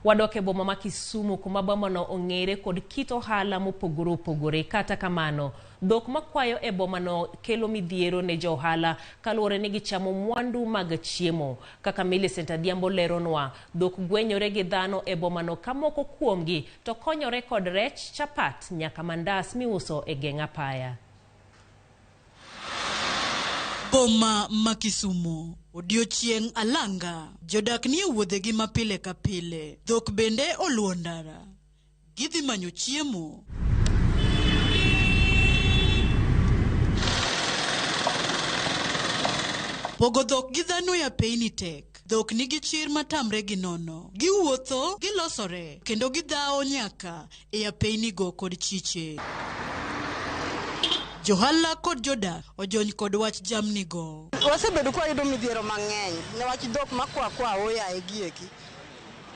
Wadok e boma ma Kisumu kuma bomano ong'ere kod kit ohala mopogore opogore. Kata kamano, dhok makwayo e bomano kelo midhiero ne jo ohala kaluwore ni gichamo mwandu mag chiemo. Kaka Millicent Adhiambo leronwa, dhok gwenyore gi dhano e bomano ka moko kuomgi to konyore kod rech, chapat nyaka mandas miuso e geng' apaya. Boma ma Kisumu, odiochieng' alanga, jodak nie wuodhegi ma pile ka pile. Dhok bende oluwo ndara. Gidhi manyo chiemo. Pogo dhok gi dhano e apeyni tek. Dhok nigi chir matamre gi nono. Giwuotho, gilosore, kendo gidhawo nyaka e apeynigo kod chiche. Johala kod jodak ojony kod wach jamnigo. Wasebedo ka wayudo midhiero mang'eny newach dhok makwa kwa oyaye gieki.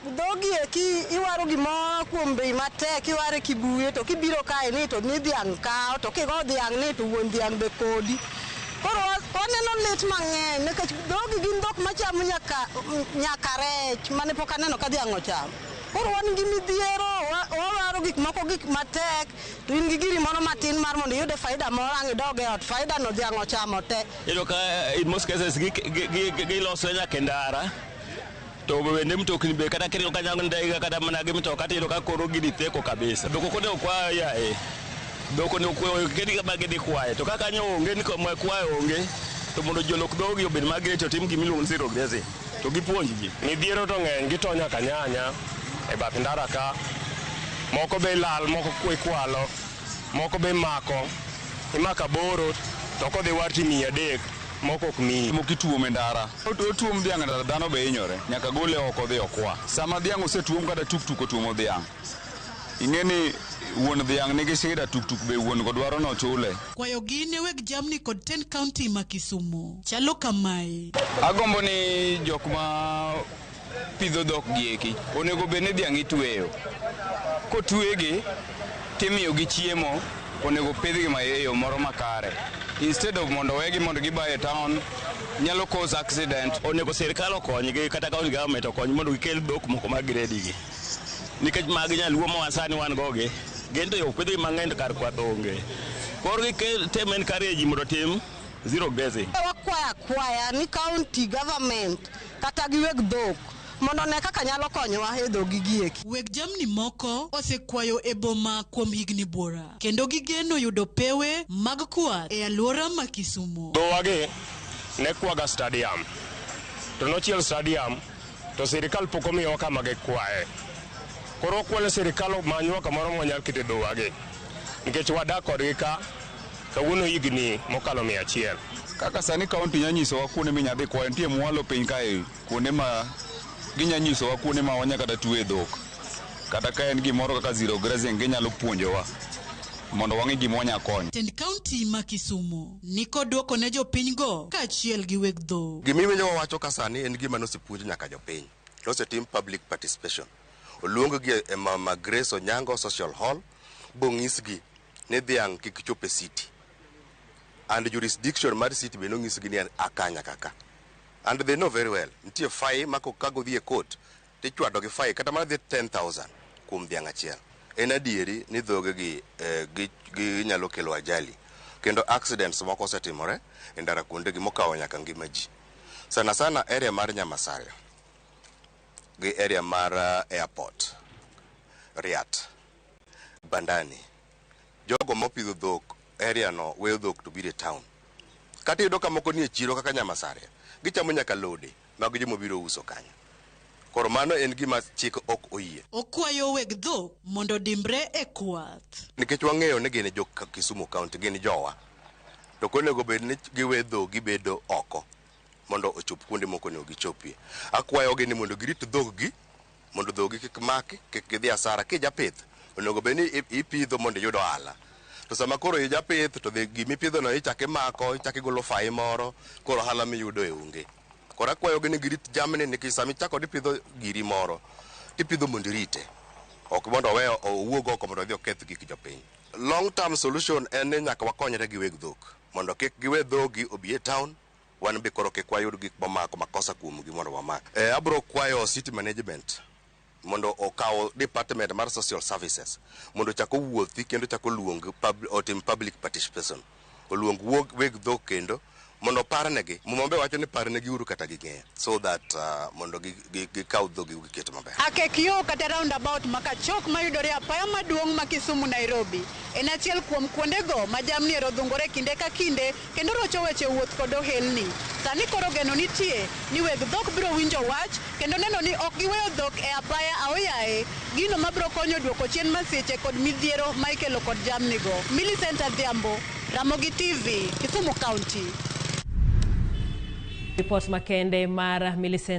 Dhogi eki iwaro gimoro kuom bei matek, iware kibuye to kibiro kae ni to ni dhiang' kawo to kigo dhiang' ni to wuon dhiang' be kodi. Koro waneno lit mang'eny nikech dhogi gin dhok machamo nyaka, nyaka rech mane pok aneno ka dhiang' ochamo. Koro wan gi midhiero, wawaro gik moko gik matek to in gi giri moro matin mar mondo iyude faida moro ang' idog e ot, faida no dhiang' ochamo te. Iyudo ka in most cases gilosre nyaka e ndara to bende mtokni be kata kiringo kanyo ndege kata mana gi mtoka tiyudo ka koro gini theko kabisa. Dhok ok onego kwa yaye. Dhok onego kedi kama gidhi kwaye to ka kanyo onge ni kama kwaye onge to mondo jolok dhogi obed magrech otim gima iluongo ni zero grazing to gipuonj ji. Midhiero to ng'eny gito nyaka nyanya e bath ndara ka. Moko be ilal, moko ikwalo, moko be imako. Imako aboro to kodhi war timiyi adek, moko ok miyi. Moko ituomo e ndara. Otuom dhiang' e ndara dhano be hinyore. Nyaka gole oko odhi okwa. Sama dhiang' osetuom kata tuktuk otuomo dhiang', ing'e ni wuon dhiang' nigi shida, tuktuk be wuon go dwaro nochule. Kwayogi ne weg jamni kod tend kaunti ma Kisumu chalo kamae. Agombo ni jok ma pidho dhok gi eki onego bed ni dhiang' itweyo. Kotwegi timiyogi chiemo, onego pidhgi e yo moro makare. Instead of mondo wegi mondo gibaye e town, nyalo cause accident. Onego sirkal okonygi kata county government okony mondo gikel dhok moko mag gredi gi. Nikech mag nyaluo ma sani wan go gi, gin to opidhgi mang'eny to kar kwath onge. Koro gikel tem encourage mondo otim zero grazing. Wakwaya akwaya ni county government kata gi weg dhok mondo one kaka nyalo konyowa e dhogi gieki. Weg jamni moko osekwayo e boma kuom higni buora kendo gigeno yudo pewe mag kwath e alwora ma Kisumu. Dhowagi ne kwaga stadium to nochiel stadium to sirikal pok omiyowa kama gikwaye. Koro wakwayo sirikal omanywa kamoro ma wanyalo kete dhowagi nikech wadak kodgi ka kawuono higni mokalo 100. Kaka sani kaunti nya nyisowa kuonde minya dhi kwaye, nitie mwalo piny kae kuonde ma ginya nyisowa kuonde ma wanya kata tuwe dhok. Kata ka en gimoro kaka zero grazing ginyalo puonjowa mondo wang'e gima wanya konyo. Tend kaunti ma Kisumu nikod dwoko ne jopinygo kaachiel gi weg dhok. Gima iwinjo wawacho ka sani en gima nosepuonj nyaka jopiny. Nosetim public participation. Oluong gi e Mama Grace Onyango Social Hall bong'isgi ni dhiang' kik chop e city. And jurisdiction mar city be nonyisgi ni en aka nyaka ka. And they know very well. Nitie fine ma ka godhi e court tichwado gi fine kata mana dhi 10,000 kuom dhiang' achiel. En adieri ni dhoge gi ginyalo kelo ajali kendo accidents moko osetimore e ndara kuonde gi mokawo nyaka ngima ji. Sana sana area mar Nyamasaria gi area mar airport, Riat, Bandani. Jogo mopidho dhok area no weyo dhok to biro e town. Kata iyudo ka moko nie chiro kaka Nyamasaria, gichamo nyaka lode mag joma biro uso kanyo. Koro mano en gima chik ok oyie. Okwayo weg dhok mondo odimbre e kwath. Nikech wang'eyo ni gin jo Kisumu County, gin jowa. To ok onego bed ni giwe dhok gibedo oko mondo ochop kuonde mok onego gichopie. Akwayogi ni mondo girit dhog-gi mondo dhogi kik maki, kik gidhi asara. Kijapith, onego bed ni ipidho mondo iyud ohala. To sama koro ijapith to gimipidho no ichako imako, ichako igolo fai moro, koro ohala miyudo e onge. Koro akwayogi ni girit jamni nikech sama ichako ipidho giri moro, tipidho mondo irite. Ok mondo owe owuog oko mondo odhi oketh gik jopiny. Long term solution en ni nyaka wakonyre gi weg dhok mondo kik giwe dhogi obi e town, wan be koro kik wayud gik mamako makosa kuomgi mondo wamak. Abro kwayo city management Mondo okaw department mar social services mondo ochak owuothi kendo ochak oluong otim public participation, oluong weg dhok kendo mondo oparnegi. Muma be wacho ni parnegi uru kata ging'eyo, so that mondo gikaw dhogi giket maber. Akek yo kata roundabout ma Kachok mayudore apaya maduong' ma Kisumu Nairobi en achiel kuom kuondego ma jamni ero dhungore kinde ka kinde kendo rocho weche wuoth kod ohelni. Sani koro geno nitie ni weg dhok biro winjo wach kendo neno ni ok giweyo dhok e apaya aoyaye, gino mabiro konyo duoko chien masiche kod midhiero ma ikelo kod jamnigo. Millicent Adhiambo, Ramogi TV, Kisumu County. Ripot makende mar Millicent.